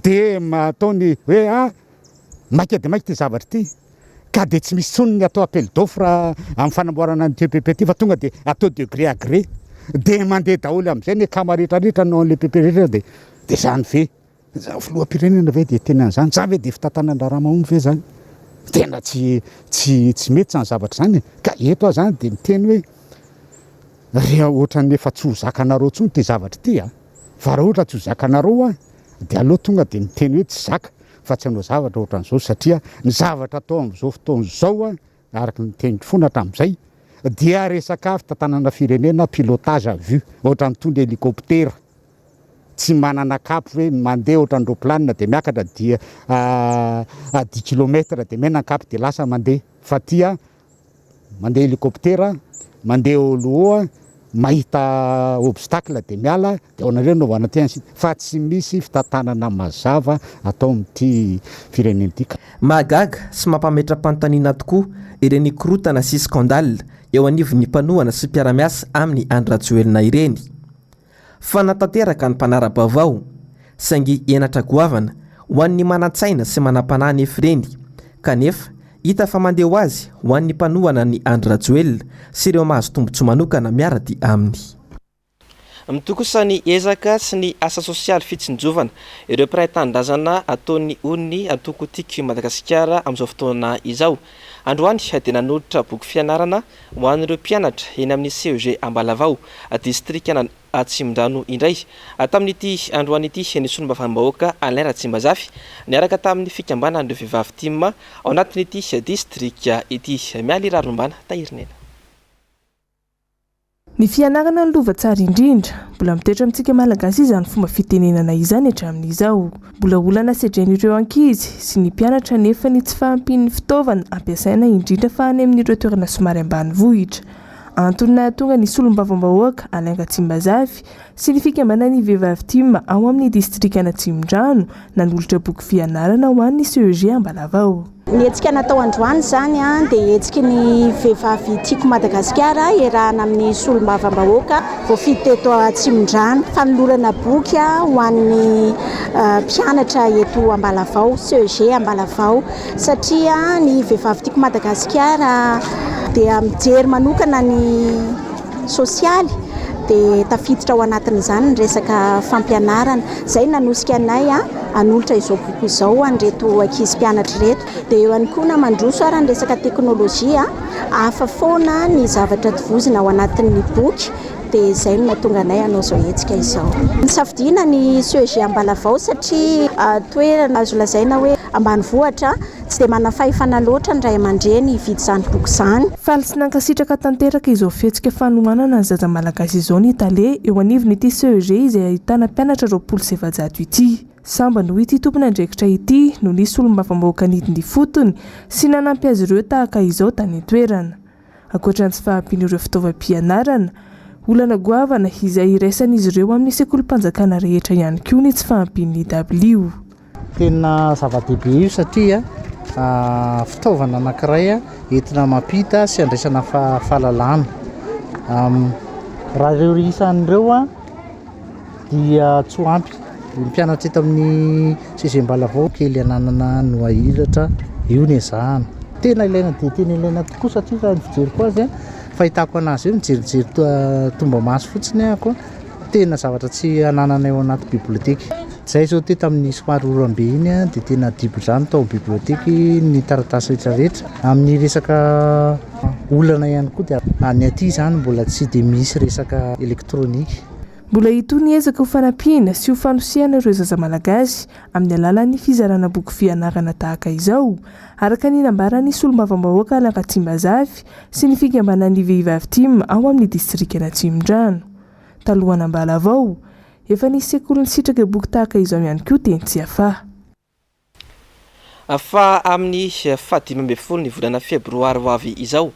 dia ataony hoe ah maika dia maika ity zavatra ity. Ka dia tsy misy intsony ny atao appel d'offre amin'ny fanamboarana an'ity EPP ity fa tonga dia atao de gré à gré. Dia mandeha daholo amin'izay ny akama rehetra rehetra hanao an'ilay EPP rehetra dia dia izany ve? Izany filoham-pirenena ve dia hiteny an'izany? Izany ve dia fitantanan-draharaha mahomby ve izany? Tena tsy tsy tsy mety izany zavatra izany e! Ka eto aho izany dia miteny hoe re ohatran'ny efa tsy ho zakanareo intsony ity zavatra ity a! Fa raha ohatra tsy ho zakanareo an, dia aleo tonga dia miteny hoe tsy zaka fa tsy hanao zavatra ohatran'izao satria ny zavatra atao amin'izao fotoana izao an, araka ny teniko foana hatramin'izay dia resaka fitantanana firenena pilotage à vue, ohatran'ny mitondra hélicoptère, tsy manana cap hoe mandeha ohatran'ny roplanina dia miakatra dia à dix kilomètre dia mena ny cap dia lasa mandeha fa aty an, Mandeha hélicoptère, mandeha oloa, mahita obstacle dia miala, dia ao anareo anaovana aty ainsi fa tsy misy fitantanana mazava atao amin'ity firenena ity ka. Mahagaga sy mampametra-panontaniana tokoa ireny korontana sy scandale eo anivon'ny mpanohana sy mpiara-miasa amin'i Andry Rajoelina ireny. Fanatanteraka ny mpanara-baovao, saingy henatra goavana ho an'ny manan-tsaina sy manam-panahy anefa ireny, kanefa hita fa mandeha ho azy ho an'ny mpanohana an'i Andry Rajoelina sy ireo mahazo tombontsoa manokana miara-dia aminy. Mitohy kosa ny ezaka sy ny asa sosialy fitsinjovana ireo mpiray tanindrazana ataon'ny Ony antoko Tiako i Madagasikara amin'izao fotoana izao. Androany dia nanolotra boky fianarana Ho an'ireo mpianatra eny amin'ny CEG Ambalavao, distrikan'Atsimondrano indray. Tamin'ity androany ity ny solombavambahoaka Alain Ratsimbazafy niaraka tamin'ny fikambanan'ireo vehivavy tim ao anatin'ity distrika ity. Mialy Rarombana Tahirinena. Ny fianarana no lova tsara indrindra. Mbola mitoetra amintsika Malagasy izany fomba fitenenana izany hatramin'izao. Mbola olana sedrain'ireo ankizy sy ny mpianatra anefa ny tsy fahampian'ny fitaovana ampiasaina indrindra fa any amin'ireo toerana somary ambanivohitra. Antony nahatonga ny solombavambahoaka Alain Ratsimbazafy sy ny fikambanan'ny vehivavy tim ao amin'ny distrikan'Atsimondrano nanolotra boky fianarana ho an'ny CEG Ambalavao. Ny hetsika natao androany izany dia hetsiky ny vehivavy Tiako Madagasikara iarahana amin'ny solombavambahoaka voafidy teto Atsimondrano. Fanolorana boky ho an'ny mpianatra eto Ambalavao, CEG Ambalavao, satria ny vehivavy Tiako Madagasikara dia mijery manokana ny sosialy. Dia tafiditra ao anatin'izany ny resaka fampianarana. Izay nanosika anay hanolotra izao boky izao ho an'ireto ankizy mpianatra ireto. Dia eo ihany koa na mandroso ara ny resaka teknolojia, hafa foana ny zavatra tovozina ao anatin'ny boky. Dia izay no nahatonga anay hanao izao hetsika izao. Nisafidiana ny CEG Ambalavao satria toerana azo lazaina hoe ambanivohitra, tsy dia manana fahefana loatra ny ray aman-dreny hividy izany boky izany. Faly sy nankasitraka tanteraka izao fihetsika fanohanana ny zaza malagasy izao ny tale eo anivon'ity CEG izay ahitana mpianatra 420 ity. Sambany hoy ity tompon'andraikitra ity no nisy solombavambahoaka nidina ifotony sy nanampy azy ireo tahaka izao tany an-toerana. Ankoatra ny tsy fahampian'ireo fitaovam-pianarana, olana goavana izay iraisan'izy ireo amin'ny sekolim-panjakana rehetra ihany koa ny tsy fahampian'ny dabilio. Tena zava-dehibe io satria fitaovana anankiray entina mampita sy andraisana fahalalana. Raha ireo isany ireo dia tsy ho ampy. Ny mpianatra eto amin'ny CG Ambalavao kely ananana no ahiratra, io no ezahana. Tena ilaina dia tena ilaina tokoa satria raha ny fijeriko azy, fahitako anazy io, mijerijery tombamaso fotsiny ahako, tena zavatra tsy anananay ao anaty bibliothèque. Zay zao teto amin'ny somary oram-be iny dia tena dibo-drano tao amin'ny bibliothèque ny taratasy rehetra rehetra. Amin'ny resaka olana ihany koa dia ny aty izany mbola tsy dia misy resaka électronique. Mbola hitohy ny ezaka ho fanampiana sy ho fanosehana ireo zaza malagasy amin'ny alalan'ny fizarana boky fianarana tahaka izao, araka ny nambaran'ny solombavambahoaka Alain Ratsimbazafy sy ny fikambanan'ny vehivavy tim ao amin'ny distrikan'Atsimondrano. Talohan'Ambalavao, efa nisy sekoly nisitraka boky tahaka izao ihany koa teny Tsiafahy. Fa amin'ny faha-15 ny volana febroary ho avy izao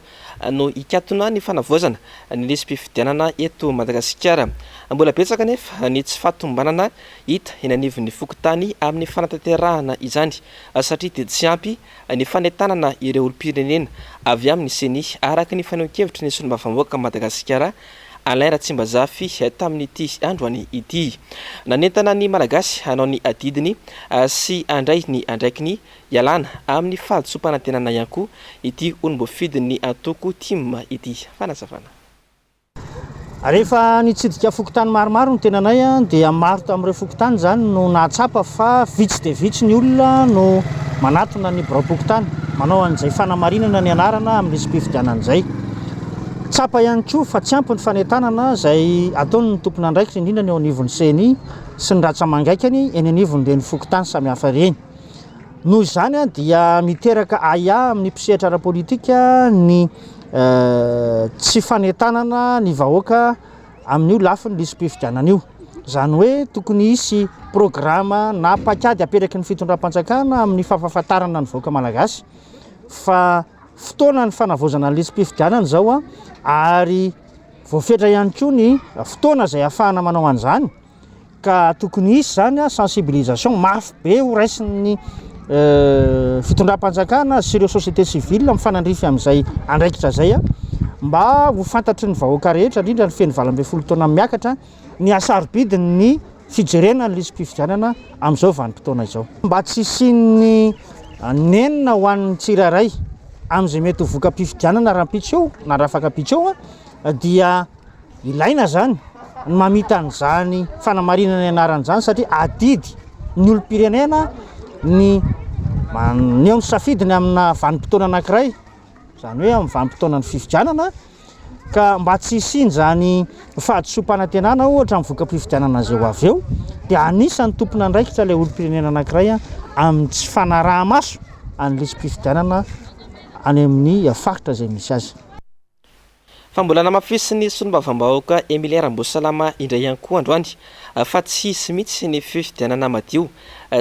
no hikatona ny fanavaozana ny lisi-pifidianana eto Madagasikara. Mbola betsaka anefa ny tsy fahatomombanana hita eny anivon'ny fokontany amin'ny fanatanterahana izany satria dia tsy ampy ny fanentanana ireo olom-pirenena avy amin'ny Ceni araka ny fanehoan-kevitry ny solombavambahoaka Madagasikara Alain Ratsimbazafy tamin'ity androany ity. Nanentana ny Malagasy hanao ny adidiny sy handray ny andraikiny hialana amin'ny fahadisoam-panantenana ihany koa ity olom-boafidin'ny antoko tim ity. Fanazavana. Rehefa nitsidika fokontany maromaro ny tenanay dia maro tamin'ireo fokontany izany no nahatsapa fa vitsy dia vitsy ny olona no manatona ny biraom-pokontany manao an'izay fanamarinana ny anarana amin'ny lisi-pifidianana izay. Tsapa ihany koa fa tsy ampy ny fanentanana izay ataon'ny tompon'andraikitra indrindra ny eo anivon'ny Ceni sy ny ratsa-mangaikany eny anivon'ireny fokontany samihafa ireny. Noho izany dia miteraka ahiahy amin'ny mpisehatra ara-politika ny tsy fanentanana ny vahoaka amin'io lafiny lisi-pifidianana io. Izany hoe tokony hisy programa na paikady apetraky ny fitondram-panjakana amin'ny fampahafantarana ny vahoaka malagasy fa Fotoana ny fanavaozana ny lisi-pifidianana izao ary voafetra ihany koa ny fotoana izay ahafahana manao an'izany ka tokony hisy izany sensibilisation mafy be ho raisin'ny fitondram-panjakana sy ireo société civile mifanandrify amin'izay andraikitra izay mba ho fantatry ny vahoaka rehetra indrindra ny feno 18 taona miakatra ny hasarobidin'ny fijerena ny lisi-pifidianana amin'izao vanim-potoana izao. Mba tsy hisian'ny nenina ho an'ny tsirairay amin'izay mety ho voka-pifidianana rahampitso eo na rafakampitso eo dia ilaina izany ny mamita an'izany fanamarinana ny anarana izany satria adidy ny olom-pirenena ny maneho ny safidiny amina vanim-potoana anankiray, izany hoe amin'ny vanim-potoanan'ny fifidianana. Ka mba tsy hisian'izany fahadisoam-panantenana ohatra amin'ny voka-pifidianana izay ho avy eo dia anisan'ny tompon'andraikitra ilay olom-pirenena anankiray amin'ny tsy fanaraha-maso an'ny lisi-pifidianana any amin'ny faritra izay misy azy. Fa mbola namafisin'ny solombavambahoaka Emilien Rambosalama indray ihany koa androany fa tsy hisy mihitsy ny fifidianana madio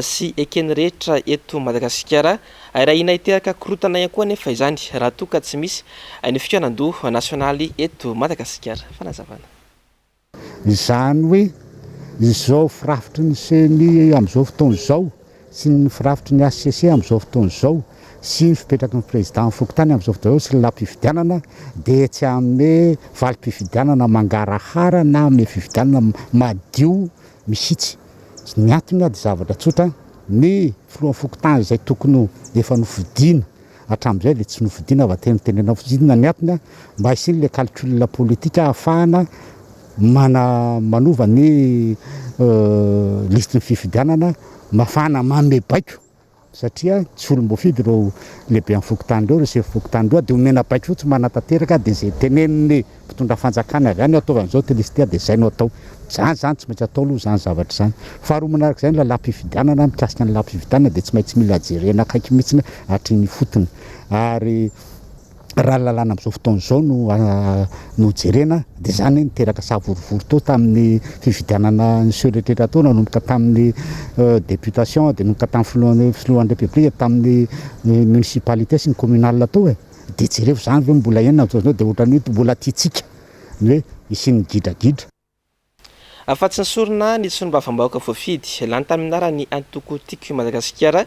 sy eken'ny rehetra eto Madagasikara Arahina hiteraka korontana ihany koa anefa izany raha toa ka tsy misy ny fikaonandoha nasionaly eto Madagasikara. Fanazavana. Izany hoe izao firafitry ny ceni amin'izao fotoana izao sy ny firafitry ny hcc amin'izao fotoana izao sy ny fipetraky ny président fokontany amin'izao fotoana izao sy ny lalam-pifidianana dia tsy hanome valim-pifidianana mangarahara na hanome fifidianana madio mihitsy. Ny antony dia zavatra tsotra, ny filohan'ny fokontany izay tokony ho efa nofidina hatramin'izay dia tsy nofidina fa tena tenenina fotsiny. Inona ny antony? Mba hisian'ilay calcul politique ahafahana Mana manova ny lisitry ny fifidianana mafana manome baiko satria tsy olom-boafidy ireo lehiben'ny fokontany ireo, ireo sefo fokontany ireo dia omena baiko fotsiny manatanteraka dia izay tenenin'ny mpitondra fanjakana avy any ataovy an'izao ity lisitra ity dia izay no atao. Izany izany tsy maintsy atao aloha izany zavatra izany. Faharoa manarak'izay ny lalàm-pifidianana, mikasika ny lalàm-pifidianana dia tsy maintsy mila jerena akaiky mihitsy hatry ny ifotony ary raha ny lalàna amin'izao fotoana izao no no jerena dia izany niteraka savorovoro teo tamin'ny fifidianana niseho rehetra teo nanomboka tamin'ny députation dia nanomboka tamin'ny filohan'ny filohan'ny république tamin'ny municipalité sy ny communal teo e dia jereo izany ve mbola enina amin'izao fotoana izao dia ohatran'ny hoe mbola tiantsika ny hoe hisian'ny gidragidra. Afa-tsy ny sorona ny solombavambahoaka voafidy lany tamin'ny anaran'ny antoko Tiako i Madagasikara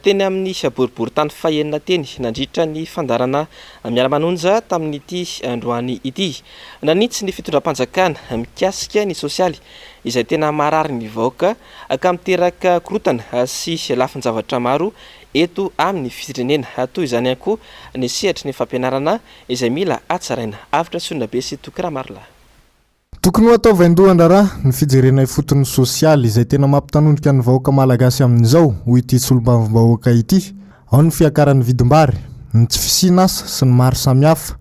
teny amin'ny boriborintany fahenina teny nandritra ny fandaharana Miara-manonja tamin'ity androany ity. Nanitsy ny fitondram-panjakana mikasika ny sosialy izay tena maharary ny vahoaka ka miteraka korontana sy lafin-javatra maro eto amin'ny firenena. Toy izany ihany koa ny sehatry ny fampianarana izay mila hatsaraina. Avotra Sonabe sy Toky Ramarolahy. Tokony ho atao vaindohan-draharaha ny fijerena ifotony sosialy izay tena mampitanondrika ny vahoaka malagasy amin'izao, hoy ity solombavambahoaka ity. Ao ny fiakaran'ny vidim-bary, ny tsy fisian'asa sy ny maro samihafa.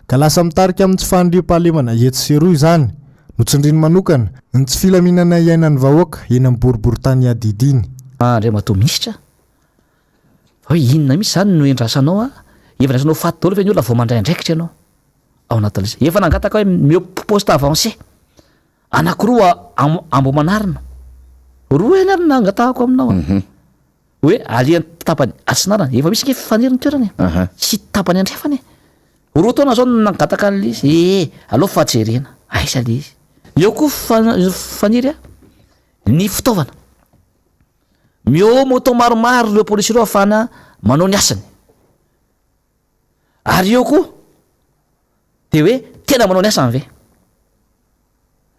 Ka lasa mitarika amin'ny tsy fahandriampahalemana etsy sy eroa izany. Notsindriany manokana ny tsy filaminana iainan'ny vahoaka eny amin'ny boriborintany iadidiany. Andriamatoa Minisitra, fa hoe inona mihitsy izany no endrasanao a? Efa endrasanao ho faty daholo ve ny olona vao mandray andraikitra ianao? ao anatin'ilay izy. Efa nangataka hoe omeo poste avancé anankiroa Ambohimanarina. Roa ihany ary no nangatahako aminao. Mhm. Hoe aleha tapany atsinanana, efa misy ange faniry ny toerana e. Sy tapany andrefana e. Roa taona zao no nangataka an'ilay izy. Ee, aleo fa jerena. Aiza ilay izy? Eo koa faniry a, ny fitaovana. Omeo moto maromaro ireo polisy ireo ahafahana manao ny asany. Ary eo koa dia hoe tena manao ny asany ve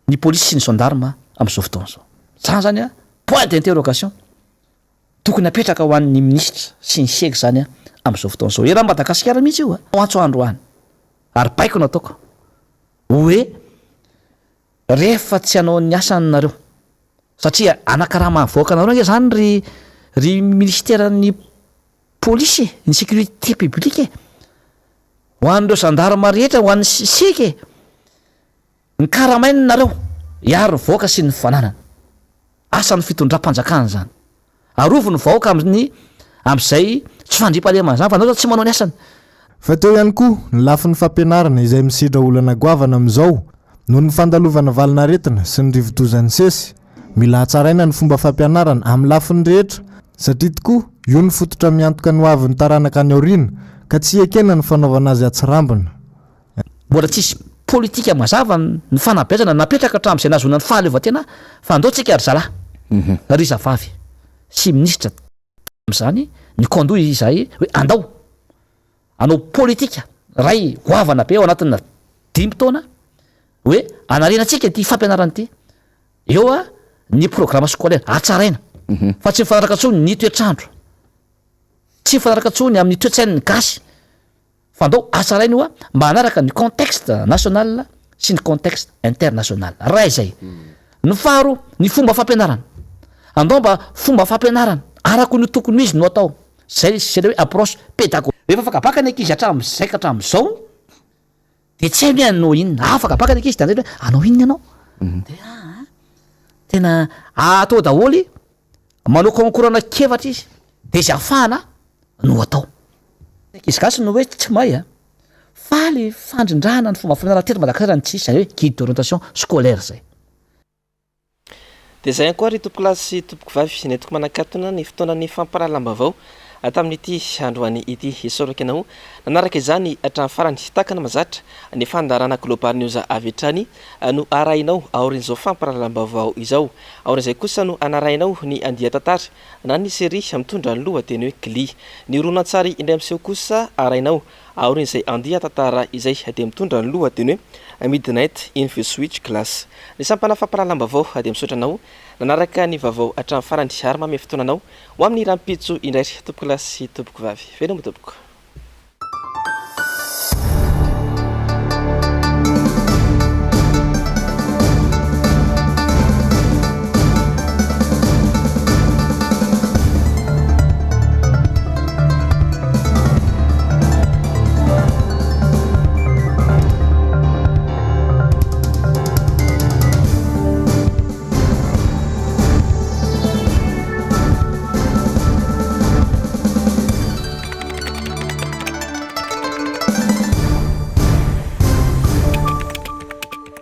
ny polisy sy ny gendarme amin'izao fotoana izao? Izany zany an, point d'interrogation tokony apetraka ho an'ny minisitra sy ny seg zany an amin'izao fotoana izao. Eran'i Madagasikara mihitsy io an, antso androany ary baiko nataoko hoe rehefa tsy hanao ny asany nareo satria anakarama avoakanareo ange zany ry ry minisiteran'ny Polisy e, ny sécurité publique e, ho an'ireo gendarme rehetra, ho an'ny sec e, ny karamaina nareo hiaro ny vahoaka sy ny fananany. Asan'ny fitondram-panjakana izany. Arovy ny vahoaka amin'ny amin'izay tsy fandriampahalemana izany fa nareo tsy manao ny asany. Fa teo ihany koa ny lafiny fampianarana izay misedra olana goavana amin'izao noho ny fandalovana valin'aretina sy ny rivodoza nisesy. Mila hatsaraina ny fomba fampianarana amin'ny lafiny rehetra satria tokoa io no fototra miantoka ny hoavin'ny taranaka any aoriana ka tsy ekena ny fanaovana azy atsirambina. Mbola tsisy politika mazava ny fanabeazana napetraka hatramin'izay nahazoana ny fahaleovantena fa andao tsika ry zalahy, ry zavavy sy minisitra tamin'izany nikaondoha izahay hoe andao hanao politika iray goavana be ao anatina dimy taona hoe hanarenantsika ity fampianarana ity. Eo ny programme scolaire hatsaraina fa tsy mifanaraka intsony ny toetr'andro, tsy mifanaraka intsony amin'ny toe-tsain'ny gasy fa andao hatsaraina io mba hanaraka ny contexte national sy ny contexte international. Raha izay. Ny faharoa, ny fomba fampianarana. Andao mba fomba fampianarana araka ny tokony ho izy no atao. Zay zay le hoe approche pédagogique. Rehefa afaka baka ny ankizy hatramin'izay ka hatramin'izao dia tsy hainy hoe hanao inona. Afaka baka ny ankizy dia andraikitra hoe hanao inona ianao? Dia aa tena atao daholo, manao concours anak'efatra izy dia izay ahafahana no atao. Ny ankizy gasy no hoe tsy mahay a! Fa le fandrindrana ny fomba fampianarana teto Madagasikara no tsisy, izany hoe guide d'orientation scolaire zay. Dia izay ihany koa ry tompokolahy sy tompokovavy nentiko manakatona ny fotoanan'ny fampahalalam-baovao tamin'ity androany ity. Isaorako ianao nanaraka izany hatramin'ny farany. Tahaka ny mahazatra, ny fandaharana Global News avy hatrany no arahinao aorian'izao fampahalalam-baovao izao. Aorian'izay kosa no hanarahinao ny andian-tantara na ny série mitondra ny lohateny hoe Glee. Ny horonantsary indray miseho kosa arahinao Aorian'izay andian-tantara izay dia mitondra ny lohateny hoe Midnight in the Switch Glass. Ny sampana fampahalalam-baovao dia misaotra anao nanaraka ny vaovao hatramin'ny farany ary manome fotoana anao ho amin'ny rahampitso indray tompokolahy sy tompokovavy. Veloma tompoko.